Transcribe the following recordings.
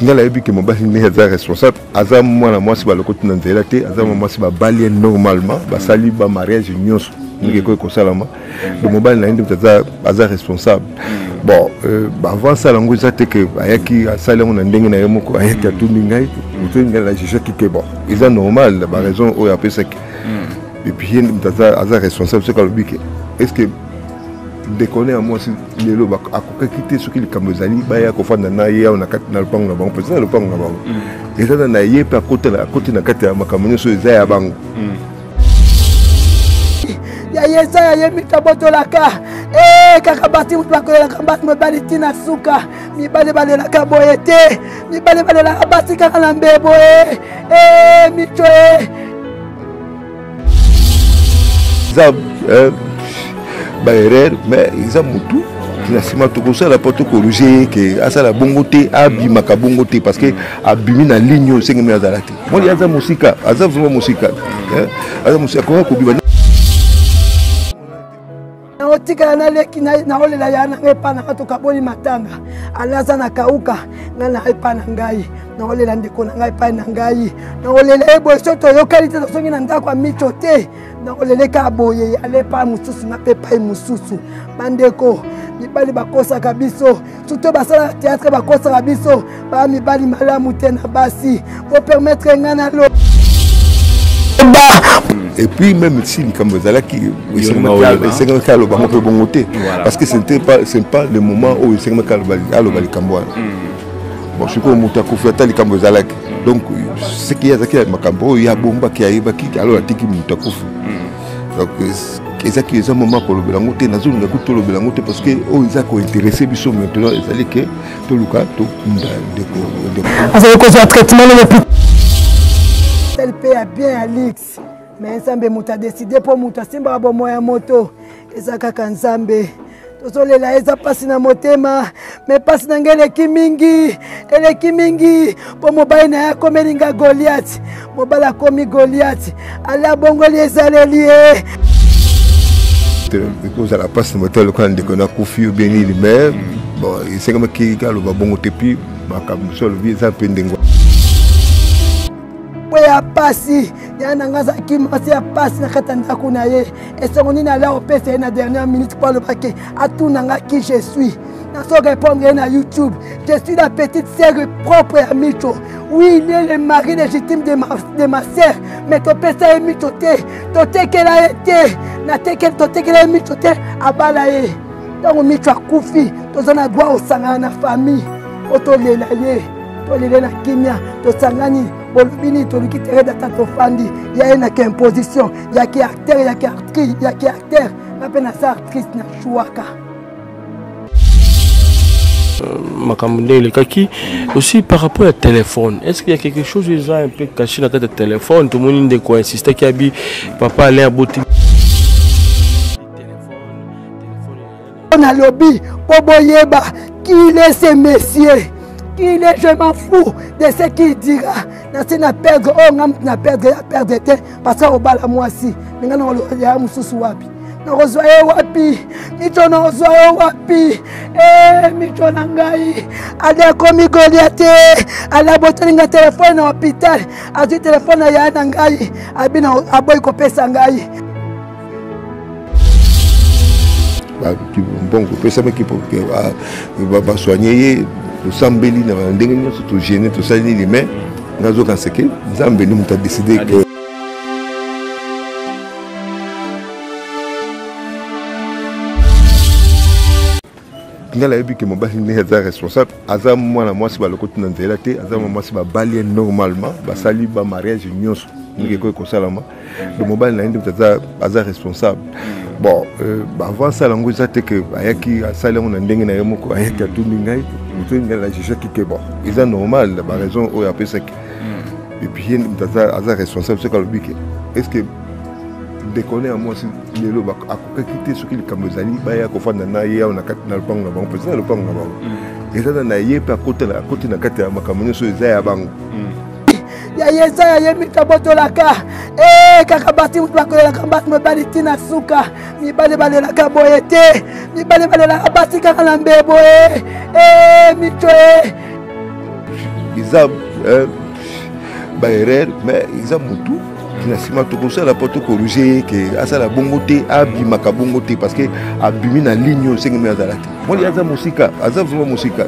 Ngai nayebi ke mobali nde aza responsable, aza mwana mwasi balokoti na nzela te, aza mwana mwasi babali ye normalement, basali ba mariage nyonso ndenge ekoki kosalama. Donc mobali na ye nde moto aza responsable. Bon, avant asala yango eza te ke ayaki asali yango na ndenge na ye moko, ayaki atuni ngai, otuni ngai na jugeaki ke bon, eza normal ba raison oyo apesaki. Et puis ye nde moto aza responsable. Soki alobi ke est ce que ndeko ne ya mwasi lelo akokaki te, soki likambo ezali baya kofanda na ye awa na kati na lopango na bango, mpe eza na lopango na bango, eza na ye mpe akoti na kati ya makambo nyonso eza ya bango. Ya ye eza ya ye mito abotolaka e kaka basi moto bakolelaka basi mobali ntina suka mibali balelaka boye te, mibali balelaka basi kaka na mbebo e e mito e. Eza baerreur, mais eza motu na nsima tokosala mpo tokorige ye ke asala bongo te, abimaka bongo te, parce que abimi na ligne oyo esengemi azala te. Moni aza mosika, aza vraiment mosika, aza mosika, akoka kobima. Naotikala naleki naolela ya nanga epa nanga, tokaboli matanga ala aza na kauka, ngai na epa na ngai naolela ndeko na ngai epai na ngai naolela ye boye. So toyokani te, tozongi na ndako ya mito te, naolela kaka boye, ale epai mosusu nga mpe epai mosusu. Bandeko mibali bakosaka biso, surtout basalaka théâtre, bakosaka biso, baa mibali malamu te na basi. Bopermettre ngai na lo. Et puis même si likambo ezalaki, esengamaki aloba ngo mpe bongo te, parce que ce pas, c'est pas le moment oyo esengamaki aloba likambo wana. Bon, sikoyo moto akufi, ata likambo ezalaki, donc seki ye azalaki makambo oyo ye abombaki, ayebaki, alors atiki moto akufi. Donc ezaki eza moment kolobela yango te, nazolinga kutu tolobela yango te, parce que oyo eza kointeresse biso maintenant ezali ke toluka tokunda ndeko. Azali kozwa traitement na hôpital mpe ya bien ya lix, mais Nzambe moto adeside, mpo moto asimbaka bomoi ya moto eza kaka Nzambe. Tozolela, eza mpasi na motema, me mpasi na ngai eleki mingi, eleki mingi, mpo mobali na ye akomeli nga Goliath. Mobali akomi Goliath, ale abongoli ezaleli ye. Ekozala mpasi na motema lokola ndeko nakufi obie nini, mais bon, esengamaki aloba bongo te. Puis makambo mosusu alobi eza mpe ndenge po ya pasi ya na ngai azalaki mwasi ya pasi na kati ya ndako na ye. Esongo nini ala opesa ye na dernière minute mpo alobaki atuna nga qui je suis? Nazo répondre ye na YouTube: je suis la petite sœur propre ya Micho. Oui, il est le mari légitime de ma sœur, mais topesa ye Micho te, totekela ye te, totekela ye Micho te, abala ye. Ntango Micho akufi, toza na droit osangana na famille po tolela ye, tolele na kimia, tosangani, bolobi nini, toluki terrain data, tofandi ya ye naki imposition yaki acteur, yaki actrice, yaki acteur, nga mpe naza actrice na chwaka. Makambo nde elekaki aussi par rapport ya téléphone, est ce qu'il y a quelque chose eza un peu caché na kati ya téléphone? Tomoni ndeko insistaki abi papa Alain aboti. Nalobi mpo boyeba qu'il est ce monsieur, qu'il est, je m'en fous de ce qu'il dira. Nasi na perdre oyo nga mutu na perdre ya perdre te, parce que obala mwasi me nga nakoloya mosusu wapi? Nakozwa ye wapi? Mito, nakozwa ye wapi? E mito na ngai ale akomi Golia te, ale abotoli nga telefone na hôpital, azwi telefone na yaya na ngai, abi aboyi kopesa ngai. Mbongo epesamaki basoigne ye, tosambeli na ndenge nyonso, togene, tosali nini, mais nazokanisa ke Nzambe nde moto adeside ke. Ngai nayebi ke mobali nde aza responsable, aza mwana mwasi balokoti na nzela te, aza mwana mwasi babali ye normalement, basali ba mariage nyonso ndenge ekoki kosalama. Donc mobali na ye nde moto aza responsable. Bon, avant asala yango eza te ke ayaki asali yango na ndenge na ye moko, ayaki atuni ngai, otuni ngai na jugeaki ke bon, eza normal ba raison oyo apesaki. Et puis ye moto aza responsable. Soki alobi ke est ce que ndeko ne ya mwasi lelo akokaki te, soki likambo ezali baya kofanda na ye awa na kati na lopango na bango, mpe eza na lopango na bango, eza na ye mpe akoti na kati ya makambo nyonso eza ya bango. Ya ye eza ya ye mito abotolaka e kaka basi moto bakolelaka basi mobali ntina suka mibali balelaka boye te, mibali balelaka basi kaka na mbebo e e mito e. Eza baerreur, mais eza motu na nsima tokosala mpo tokorige ye ke asala bongo te, abimaka bongo te, parce que abimi na ligne oyo esengemi azala te. Moni aza mosika, aza vraiment mosika,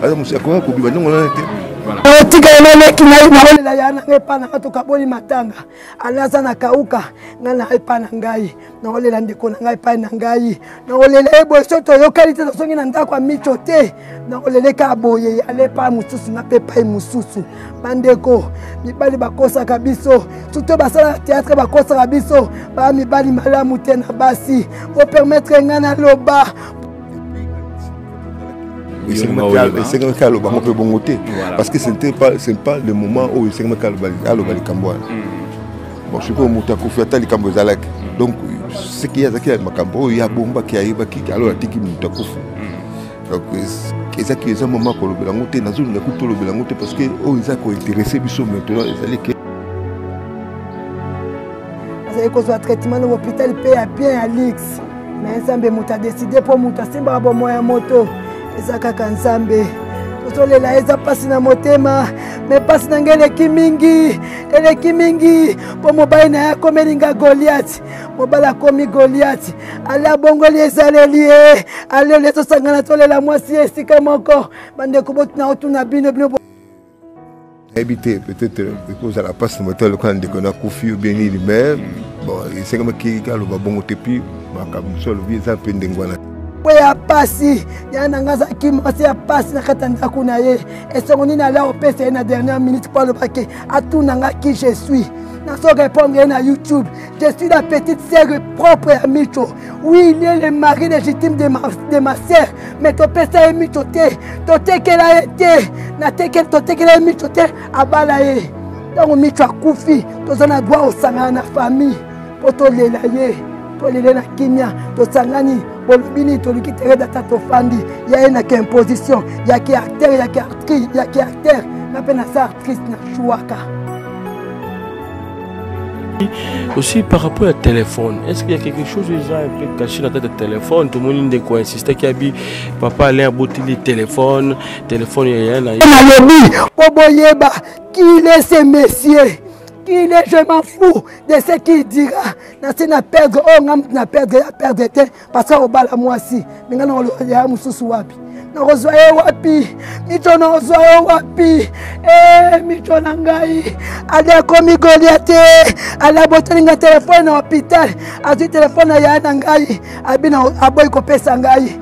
aza mosika, akoka kobima ndenge wana te. Otikala naleki ngai, naolela ya nanga epa nanga, tokaboli matanga. Ala aza na kauka, ngai na epa na ngai, naolela ndeko na ngai epai na ngai, naolela ye boye. So toyokani te, tozongi na ndako ya mico te, naolela kaka boye. Ale epai mosusu, nga mpe epai mosusu. Bandeko mibali bakosaka biso, surtout basalaka théâtre, bakosaka biso, baa mibali malamu te na basi. Bopermettre ngai naloba. Esengamaki aloba yango mpe bongo te, parce que ce n'était pas, ce n'est pas le moment oyo esengamaki aloba likambo wana. Bon, sikoyo moto akufi, ata likambo ezalaki, donc soki ye azalaki ya makambo oyo ye abombaki, ayebaki, alors atiki moto akufi. Donc ezaki, eza mama kolobela yango te, nazolinga kutu tolobela yango te, parce que oyo eza kointeresse biso maintenant ezali ke Azali kozwa traitement na hôpital mpe ya bien ya luxe, me Nzambe moto adeside, mpo moto asimbaka bomoi ya moto eza kaka Nzambe. Tozolela, eza mpasi na motema, me mpasi na ngai eleki mingi, eleki mingi, mpo mobali na ye akomeli nga Goliath. Mobali akomi Goliath, ale abongoli ezaleli ye, ale ole tosangana, tolela mwasi ye esika moko. Bandeko, botuna, otuna bino bino. Nayebi te, peut-être ekozala mpasi na moto lokola ndeko nakufi ou bien nini, mais bon, esengamaki aloba bongo te. Puis makambo mosusu alobi eza mpe ndenge wana. Po ya pasi ya na ngai, azalaki mwasi ya pasi na kati ya ndako na ye. Esongo nini ala opesa ye na dernière minute mpo alobaki atuna nga qui je suis? Nazo répondre ye na YouTube: je suis la petite sœur propre ya Micho. Oui, il est le mari légitime de ma sœur, mais topesa ye Micho te, totekela ye te, natekeli, totekela ye Micho te, abala ye. Ntango Micho akufi, toza na droit osangana na famille mpo tolela ye, tolele na kimia. Tosangani, bolobi nini? Toluki tere data, tofandi. Ya ye naki imposition yaki acteur, yaki actrice, yaki acteur, nga mpe naza actrice na chwaka. Aussi, par rapport à téléphone, est-ce qu'il y a quelque chose déjà un peu caché dans le téléphone? Tout le monde ndeko insiste qui abi papa Alain abotili téléphone, téléphone ya na Nalobi po boyeba qui est ce monsieur, qui est. Je m'en fous de ce qu'il dira. Nasi na perdre oyo nga mutu na perdre, ya perdre te, parce que obala mwasi me nga nakoloba ya mosusu wapi? Nakozwa ye wapi? Micho, nakozwa ye wapi? E micho na ngai, ali akomi Golia te. Ali abotoli nga telefone na hôpital, azwi telefone na yaya na ngai, abi aboyi kopesa ngai.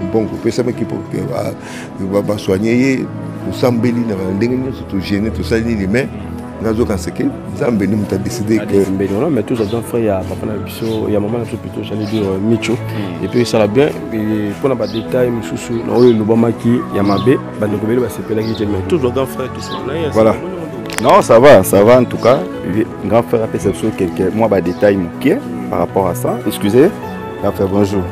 Mbongo opesamaki mpo basoigne ye, tosambeli na ndenge nyonso, togene, tosali nini, mais nazokanisa ke Nzambe nde moto adécide ke Mbeli wana. Mais tous aza frère ya papa na biso, ya mama na biso plutôt, j'allais dire Micho. Et puis esala bien mpona badétail mosusu na oyo elobamaki ya mabe, bandeko bele basepelaki te, mais toujours grand frère, tout ça. Voilà. Non, ça va, ça va en tout cas. Grand frère apesa biso quelques mwa badétail moke par rapport à ça. Excusez, grand frère, bonjour.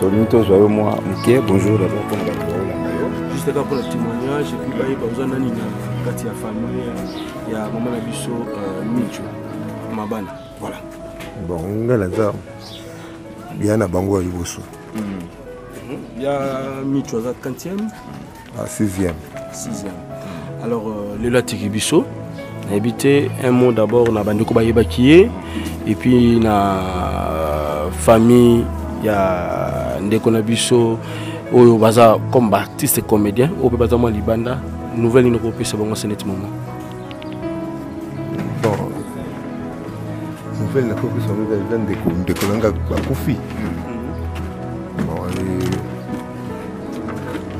Tolingi tozwa yo mwa moke. Bonjour d'abord mpona bato baolanda yo. Juste kaka mpona témoignage, et puis bayeba oza nani na kati ya famille ya mama na biso Micho Mabana. Voilà. Bon, ngai naza ya na bango ya liboso. Ya Micho aza 40e? Ah, sixième. Sixième. Alors lelo atiki biso, nayebi te, un mot d'abord na bandeko bayebaki ye, et puis na famille ya ndeko na biso oyo baza comme baartiste comédien, oyo mpe baza mwa libanda, nouvelle nini okopesa bango se neti moment? Bon, nouvelle nakopesa bango eza ndeko na nga bakufi. Bon,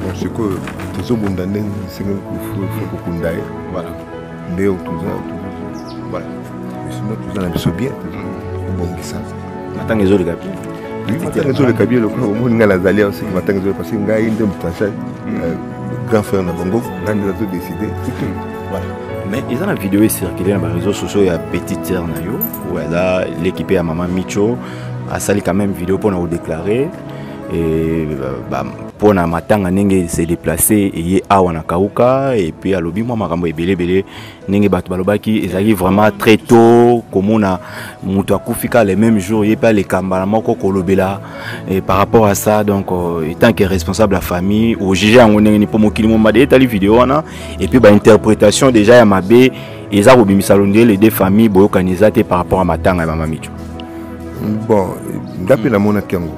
bon, sikoyo tozobunda ndenge esengeli kokunda ye. Voilà, nde toza, voilà. Sinon toza na biso bien, tozobongisa. Matanga ezoleka bien? Matanga ezoleka bien, lokola omoni ngai nazali awa. Soki matanga ezoleka, parce que ngai nde moto aza grand frère na bango, ngai nde nazodécide. Voilà. Mais eza na video ecircule na baréseau sociaux ya petite sœur na yo oyo aza l'équipe ya mama Micho, asali quand même vidéo mpona kodéclare et Mpo na matanga ndenge se déplacer eye awa na Kauka, et puis alobi mwa makambo ebele ebele ndenge bato balobaki ezalaki vraiment très tôt komona moto akufi ka le même jour, ye mpe aleka mbala moko kolobela. Et par rapport à ça, donc étant que responsable ya famille, ojuge yango ndenge nini? Mpo mokili momade etali video wana, et puis bainterprétation déjà ya mabe eza kobimisa londele les deux familles boyokani eza te par rapport à matanga ya mama Micho. Bon, nga mpe namonaki yango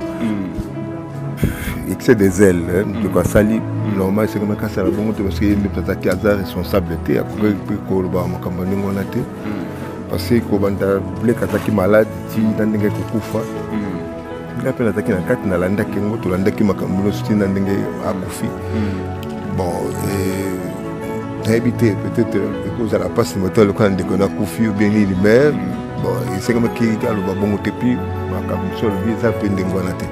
excès de zèle. Ndeko asali normal, esengamaki asala bongo te, parce que ye nde azalaki, aza responsable te, akokaki mpe koloba makambo ndenge wana te, parce que kobanda Blek azalaki malade ti na ndenge ekokufa, nga mpe nazalaki na kati, nalandaki yango, tolandaki makambo nyonso ti na ndenge akufi. Bon, nayebi te, peut-être ekozala mpasi moto lokola ndeko nakufi ou bien nini, mais bon, esengamaki aloba bongo te. Puis makambo mosusu alobi eza mpe ndenge wana te,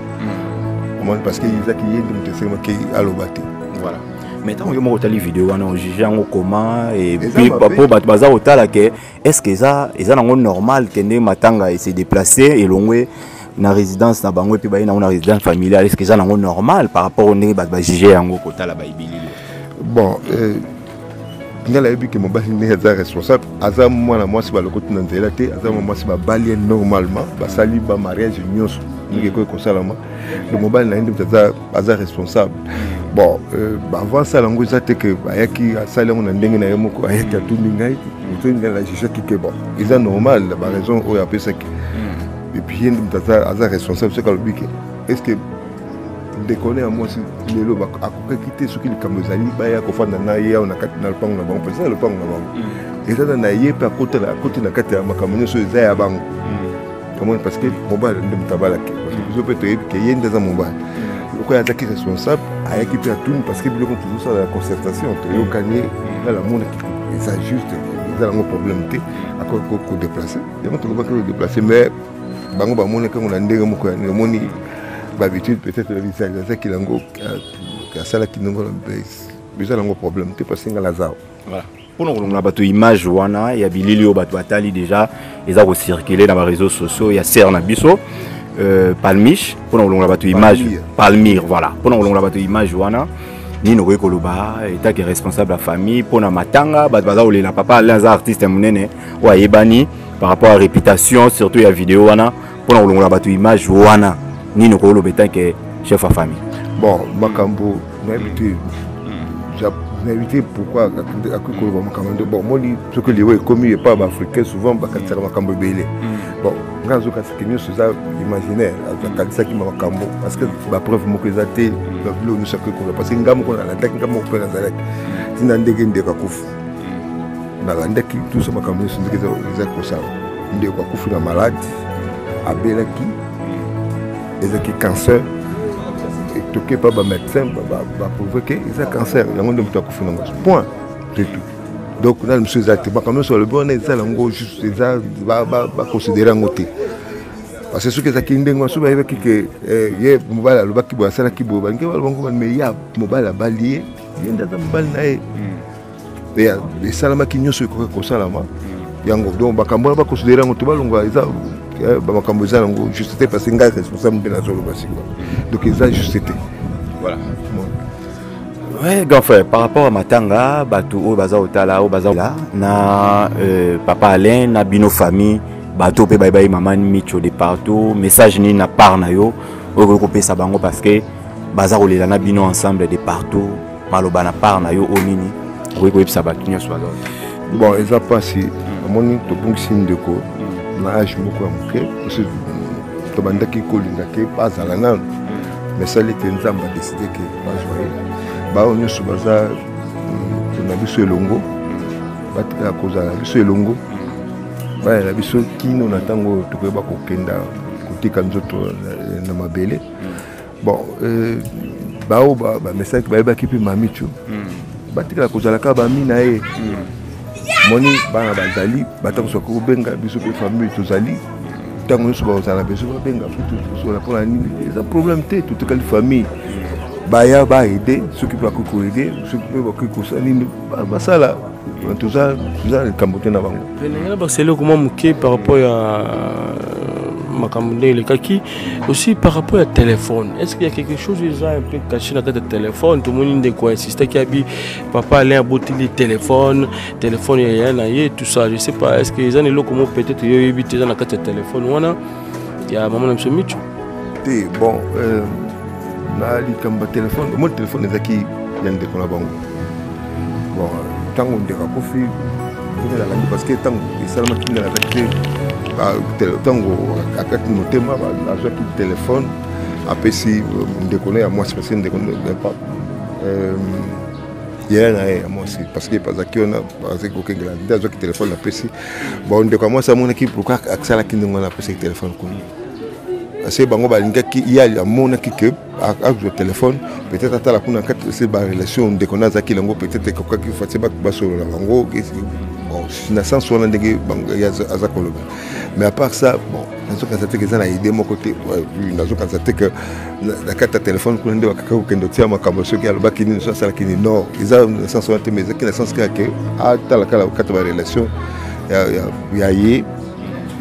omoni, parce que ezaki ye nde moto esengamaki aloba te. Voilà, mais ntango yo moko otali video wana, ojuge yango comment? Et puis mpo bato baza kotala ke est ce que eza nango normal ke ndenge matanga ese déplace, elongwe na résidence na bango, epe baye nango na résidence familiale? Est ce que eza nango normal par rapport ndenge bato bajuge yango kotala baibilili? Bon, ngai nayebi ke mobali ndenge aza responsable, aza mwana mwasi balokoti na nzela te, aza mwana mwasi babali ye normalement, basali bamariage nyonso ndenge ekoki kosalama. Donc mobali na ye nde moto aza responsable. Bon, avant asala yango, eza te ke ayaki asali yango na ndenge na ye moko, ayaki atuni ngai, otuni ngai, najugeaki ke bon, eza normal baraison oyo apesaki. Et puis ye nde moto aza responsable. Soki alobi ke est ce que ndeko na ya mwasi lelo akokaki te, soki likambo ezali, baya kofanda na ye awa na kati na lopango na bango, mpe eza na lopango na bango, eza na ye mpe akoti na kati ya makambo nyonso eza ya bango, omoni, parce que mobali nde moto abalaki, parce que biso mpe toyebi ke ye nde aza mobali. Lokola azalaki responsable, ayaki mpe atuni, parce que biloko tozosala ya concertation, toyokani, nga namonaki eza juste, eza nango problème te, akoki kodéplace yango, tokobaki kodéplace. Mais bango bamonaki yango na ndenge moko, omoni, bahabitude peut-être azalaki nango, asalaki nango, eza nango problème te, parce que nga naza. Voilà, mpona kolongola bato image wana ya bilili oyo bato batali déjà eza kocircule na baréseaux sociaux ya sere na biso Palmiche, mpona kolongola bato image, Palmire, voilà, mpona kolongola bato image wana, nini okoki koloba etake responsable ya famille mpona matanga? Bato baza kolela papa Alain, aza artiste ya monene oyo ayebani par rapport à réputation, surtout ya video wana. Mpona kolongola bato image wana, nini okoki koloba etanke chef ya famille? Bon, makambo nayebi te, nayebi te pourquoi akoki koloba makambo nde. Bon, moni, soki liwa ekomi epa baafricain, souvent bakanisaka makambo ebele. Bon, ngai azokanisaki nyonso eza imaginaire, akanisaki makambo parce que bapreuve moko eza te, babiloko nyonso akoki koloba, parce que ngai moko nalandaki, ngai moko mpe nazalaki ntina ndenge ndeko akufi, nalandaki tuso makambo nyonso ndenge eza kosala. Ndeko akufi na malade abelaki, ezalaki cancer, toke pa bamédecin, baprouve ke eza cancer, yango nde moto akufi nango, point, c'est tout. Donc nani mosusu eza te, makambo nyonso balobi wana eza yango juste, eza baconsidere yango te, parce que soki ezalaki ndenge wana, soki bayebaki ke ye mobali alobaki boye, asalaki boye, balingi balobango, mais ya mobali abali ye, ye nde aza mobali na ye, esalamaki nyonso ekoki kosalama yango. Donc makambo wana baconsidere yango te, balongwa, eza bamakambo eza yango juste te, parce que ngai responsable mpe nazoloba sikoyo, donc eza juste te. Voilà. Ouais, grand frère, par rapport à matanga, bato oyo baza otala, oyo baza là, na papa Alain, na bino famille, bato pe bye bye maman Micho de partout, message ni na part na yo, oyo kopesa bango, parce que baza kolela na bino ensemble de partout, maloba na part na yo oyo nini okoki koyebisa bato nyonso baza? Bon, eza mpasi, omoni, tobungisi ndeko na age moko ya moke, parce tobandaki kolinga ke bazala nano, mais esali ete Nzambe adeside ke bazwa ye. Baoyo nyonso baza na biso elongo, batikala kozala na biso elongo, baya na biso kino na ntango oyo tokoyeba kokenda kotika nzoto na mabele. Bon, bao bamesaki, bayebaki mpe Mamicho, batikala kozala kaka bami na ye. Moni, bana bazali, batango soki kobenga biso mpe famille tozali, ntango nyonso bakozala na besoin, babenga tosola mpona nini, eza problème te, totikali famille. Baya baaide soki mpe bakoki koaide, soki mpe bakoki kosala nini, basala, toza likambo te na bango. Ndenge na bakisa eloko mwa moke par rapport ya makambo ndenge elekaki. Aussi par rapport ya téléphone, est ce qu'il y a quelque chose eza un peu caché na kati ya téléphone? Tomoni ndeko insistaki, abi papa Alain aboteli téléphone, téléphone ya yaya na ye, tout ça. Je sais pas, est ce que eza na eloko moko peut-être yo oyebi te eza na kati ya téléphone wana ya mama na biso Micho? Te, bon, na likambo ya téléphone, omoni, téléphone ezalaki ya ndeko na bango. Bon, ntango ndeko akufi, ndenge nalandi, parce que ntango esalamaki, nde nazalaki te. Ntango akati motema, azwaki téléphone, apesi ndeko na ya mwasi, parce que ndeko yaya na ye ya mwasi, parce que bazalaki wana, bazalaki kokengela, nde azwaki téléphone, apesi. Bon, ndeko ya mwasi amonaki pourquoi asalaki ndenge wana, apesaki téléphone kuna, parce que bango balingaki ye amonaki ke azwa téléphone, peut-être atala kuna kati se barelation ndeko na azalaki nango, peut-être ekokaki fasi basolola bango. Bon, na sens wana ndenge aza koloba. Mais à part ça, bon, nazokanisa te ke eza na idée moko te. Nazokanisa te ke na kati ya téléphone kuna nde bakaka kokende otia makambo, soki alobaki nini, so asalaki nini. Non, eza na sens wana te, mais ezaki na sens kaka ke atala kala kati ya barelation ya ye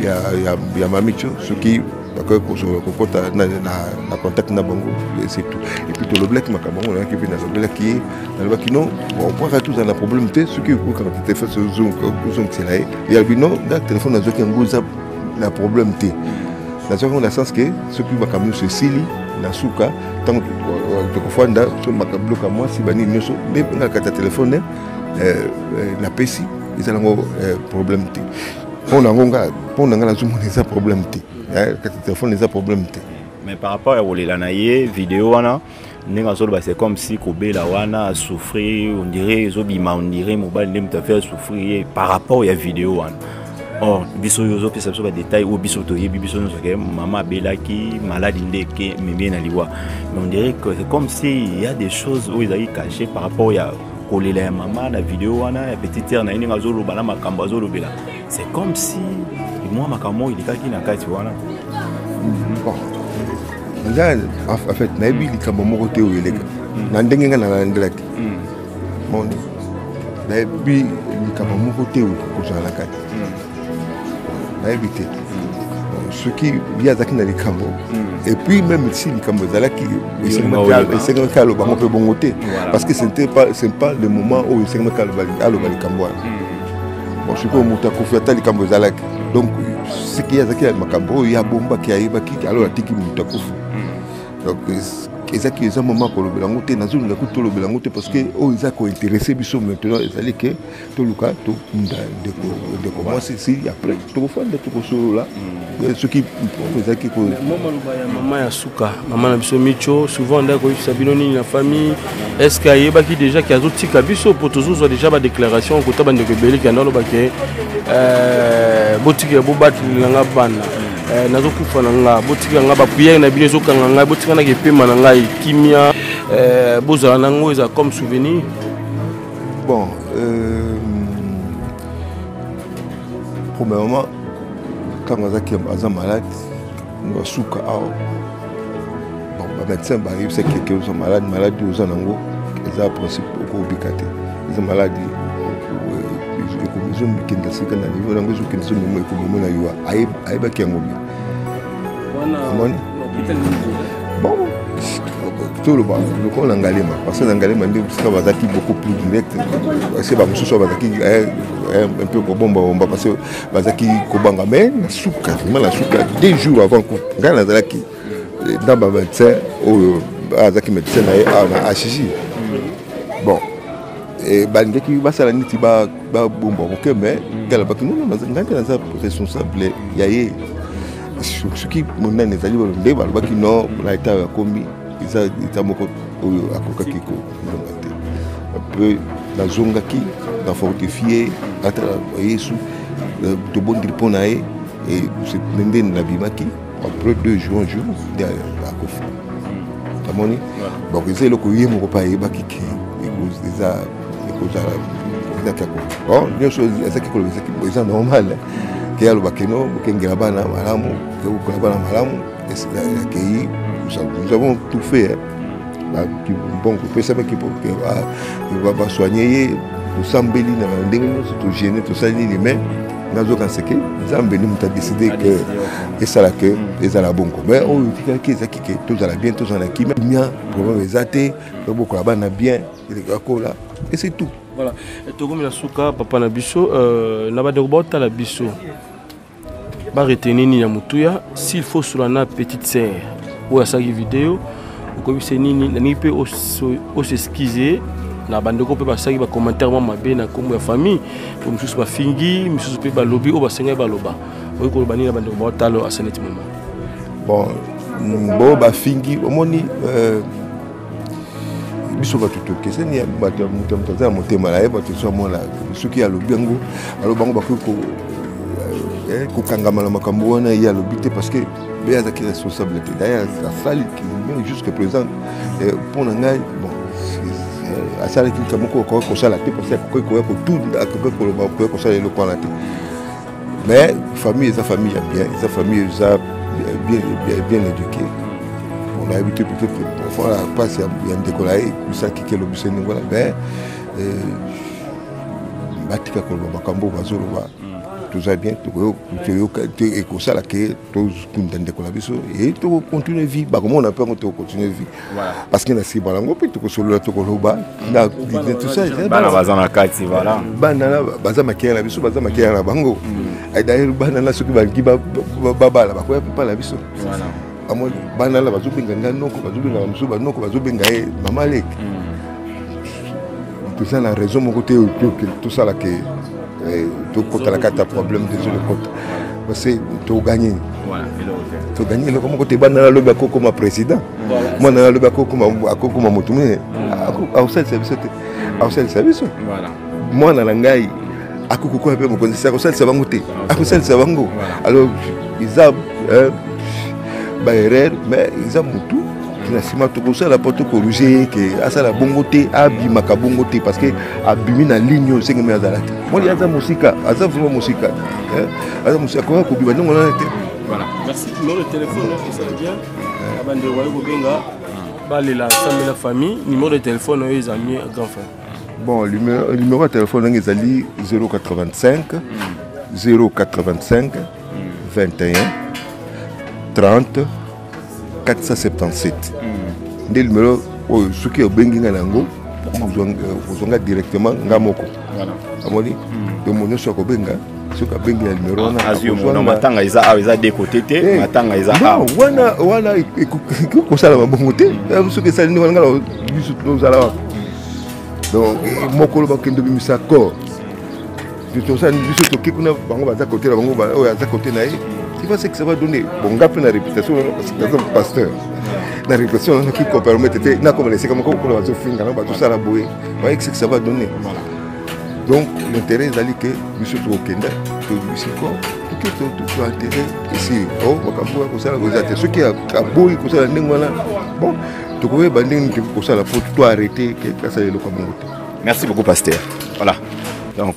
ya Mamicho, soki bakoki kokota na contact na bango, c'est tout. Et puis tolobelaki makambo yango, nayaki mpe nalobelaki ye, nalobaki: non, obwaka, tozala na problème te, soki okokanga te téléphone, ozongisela ye. Ye alobi: non, nga téléphone nazwaki yango, eza na problème te. Nazwaki yango na sens ke soki makambo nyonso esili na suka, ntango tokofanda, so biloko ya mwasi banini nyonso, nde nga kata téléphone napesi, eza nango problème te. Mpo nango nga, mpo na nga, nazomona eza problème te. Kati téléphone eza problème te. Mais par rapport ya kolela na ye, video wana, ndenge azoloba, c'est comme si kobela wana, asouffrir, on dirait ezobima, on dirait mobali nde moto afe asouffrir ye par rapport ya video wana. Or biso oyo ozopesa biso badetail oyo biso toyebi, biso nyonso, ke mama abelaki maladi nde eke memi ye na liwa. Mais on dirait que c'est comme si il y a des choses oyo ezalaki caché par rapport ya kolela ya mama na video wana ya petite sœur na ye. Ndenge azoloba na makambo azolobela, c'est comme si mwa makambo oyo elekaki na kati wana. Bon, nga en fait nayebi likambo moko te oyo eleka na ndenge nga nalandelaki. Moni, nayebi likambo moko te oyo kozala na kati, nayebi te soki ye azalaki na likambo. Et puis même si likambo ezalaki, esengamaki aloba yango mpe bongo te, parce que c'était pas, c'est pas le moment oyo esengamaki aloba likambo wana. Bon, sikoyo moto akufi, ata likambo ezalaki, donc soki ye azalaki na makambo oyo ye abombaki, ayebaki, alors atiki moto akufi. Donc ezaki, eza moment kolobela yango te. Nazolinga kutu tolobela yango te, parce que oyo eza kointéresser biso maintenant ezali ke toluka tokunda ndeko mwasi. Si après tokofanda, tokosolola soki ezalaki. Mwa maloba ya mama ya suka, mama na biso Micho, souvent nde akoyebisa bino nini na famille? Est ce que ayebaki déjà ke azotika biso? Po tozozwa déjà badéclaration kota bandeko ebele ke anda aloba ke botikela, bobatelela nga bana, nazokufa na nga, botikela nga, baprière na bino ezokanga ngai, botika naka epema na ngai kimia, bozala nango eza comme souvenir. Bon, premièrement, ntango azaki aza malade basuka awa, bon, bamédecin bayebisaki ke oza malade, maladi oza nango eza principe okobika te, eza maladi ezokenda sika na niveau yango, ezokende, ezomema, ekomema na liwa. Ayebaki yango bien. Amoni, bon, toloba lokola na Ngalema, parce que na Ngalema nde bisika bazalaki beaucoup plus direct, parce que bamosusu oyo bazalaki un peu kobombabomba, parce que bazalaki kobanga. Mais na suka, vraiment na suka, 2 jours avant, ngai nazalaki na bamédecin oyo azalaki médecin na ye awa na HJ. Bon, balingaki basala neti babomba moke, mais ngai alobaki: non, ngai nde naza responsable ya ye. Soki monani ezali nde balobaki non, na état oyo akomi, eza état moko oyo akokaki kolonga te. Mpe nazongaki na fortifie ata Yesu, tobondeli mpo na ye, nde nabimaki. Après 2 jours, un jour nde akufi. Amoni, donc eza eloko ye moko mpe ayebaki ke eza ekozala, ezaki akufi. Bon, nyonso ezaki koloba eza normal ke alobaki no bokengela bana malamu, kokola bana malamu. Akei, nous avons tout fait. Bon, kopesamaki basoigne ye, tosambeli na ndenge nyonso, togêner, tosali nini, mais Nazokanisa ke Nzambe nde moto adécider ke esala ke ezala bongo. Mais oyo etikaki ezaki ke tozala bien, tozala na kimia, kimia, problème eza te, tobokola bana bien, akola et c'est tout. Voilà, tokomi na suka, papa na biso. Na bandeko baotala biso, baretenir nini ya motuya? S'il faut sola na petite sœur oyo asalaki video, okoyebisa nini? Nalingi mpe os'excuser na bandeko mpe basalaki bacommentaire mwa mabe na nkombo ya famille, po misusu bafingi, misusu mpe balobi oyo basengaki baloba. Okoki koloba nini na bandeko baotala asa neti moment? Bon, bo bafingi, omoni, biso bato tokeseni. Bato, moto moto aza na motema na ye. Bato so amona soki alobi yango, alobi bango bakoki kokangama na makambo wana. Ye alobi te parce que be azalaki responsable te. D'ailleurs asali jusque présent, mpo na ngai, bon, asalaki likambo moko akoki kosala te, parce que akoki koya kotunda, akoki koloba, akoki kosala eloko wana te. Mais famille eza famille ya bien, eza famille eza bien, bien, bien éduqué. On a évité peut-être parfois la passe ya ndeko na ye ekusaki ke elobisa ndenge wana. Mais batika koloba makambo bazoloba. Toza bien, toyoka ekosala ke tokunda ndeko na biso e tokocontinue vie. Bakomona mpe yango, tokocontinue vie, parce que na nsima yango mpe tokosolola, tokoloba tout ça. Bana baza na kati, voilà. Bana na baza makeya na biso, baza makeya na bango. D'ailleurs bana na soki balingi babala, bakoya mpe na biso. Amoni bana na bazobenga ngai noko, bazobenga mosusu banoko, bazobenga ye mama leki. Toza na raison moko te tosala ke tokota kati ya problème. Désolé, kota, parce que toganye, toganye eloko moko te. Bana nalobi akokoma président, mwana nalobi akokoma motu monene, akosalisa biso te, akosalisa biso. Mwana na ngai akokokoya mpe mokonzi, akosalisa bango te, akosalisa bango. Alors eza baerreur, mais eza motu na nsima tokosala mpo tocorriger ye ke asala bongo te, abimaka bongo te, parce que abimi na ligne oyo esengemi azala te. Moni aza mosika, aza vraiment mosika, aza mosika, akoka kobima ndongo wana te. Voilà, merci. Numéro de téléphone esala bien na bandeko baye kobenga, balela nsambe na famille. Numéro de téléphone oyo eza mieux, grand frère. Bon, numéro ya téléphone ndenge ezali 085 085 21 30 477 nde numéro oyo. Soki obengi ngai na yango, kozwanga directement nga moko. Amoni, donc nyonso akobenga, soki abengi na numéro wana. Matanga eza awa, eza de côté te, matanga eza awa. Wana wana ekoki kosalama bongo te. Soki esali ndenge wana, nga biso tozala wapi? Donc mokolo bakende obimisa corps, tosala biso toke kuna, bango baza kote na bango, oyo aza kote na ye. Tu vois ce que ça va donner? Bon, nga mpe na réputation wana, parce que naza pasteur, na réputation wana nakoki kopermettre te nakoma na esika moko kuna bazofinga na bazosala boye. Voyez ce que ça va donner? Donc l'intérêt ezali ke biso tokokenda, tobimisi corps, toke toenterrer, esili. O makambo ya kosala koza te. Soki aboyi kosala ndenge wana, bon, tokoyeba ndenge nini tokoki kosala po to arrêter ke asala eloko ya bongo te. Merci beaucoup, pasteur. Voilà, donc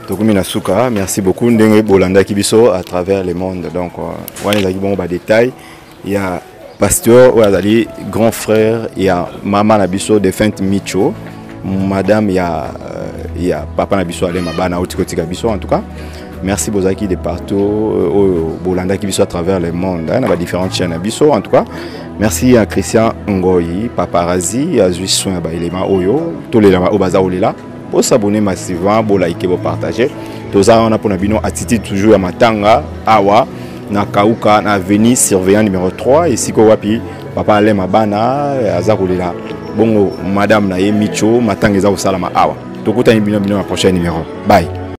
tokomi na suka. Merci beaucoup ndenge bolandaki biso à travers le monde. Donc wana ezalaki bongo badétail ya pasteur oyo azali grand frère ya mama na biso défunte Micho, madame ya papa na biso Alema Bana auti kotika biso. En tout cas merci, bozalaki de partout oyo bolandaki biso à travers le monde, na badifférentes chaînes na biso. En tout cas merci à Christian Ngoyi Paparazzi, azwi soin ya baélément oyo tolelama oyo baza kolela. Bosabonner massivement, bolike, bopartage. Toza wana mpona bino. Attitude toujours ya matanga awa na Kauka, na avenue Surveillant numéro 3, esika wapi papa Alema Bana aza kolela bongo madame na ye Micho. Matanga eza kosalama awa. Tokutani bino bino na prochain numéro. Bye.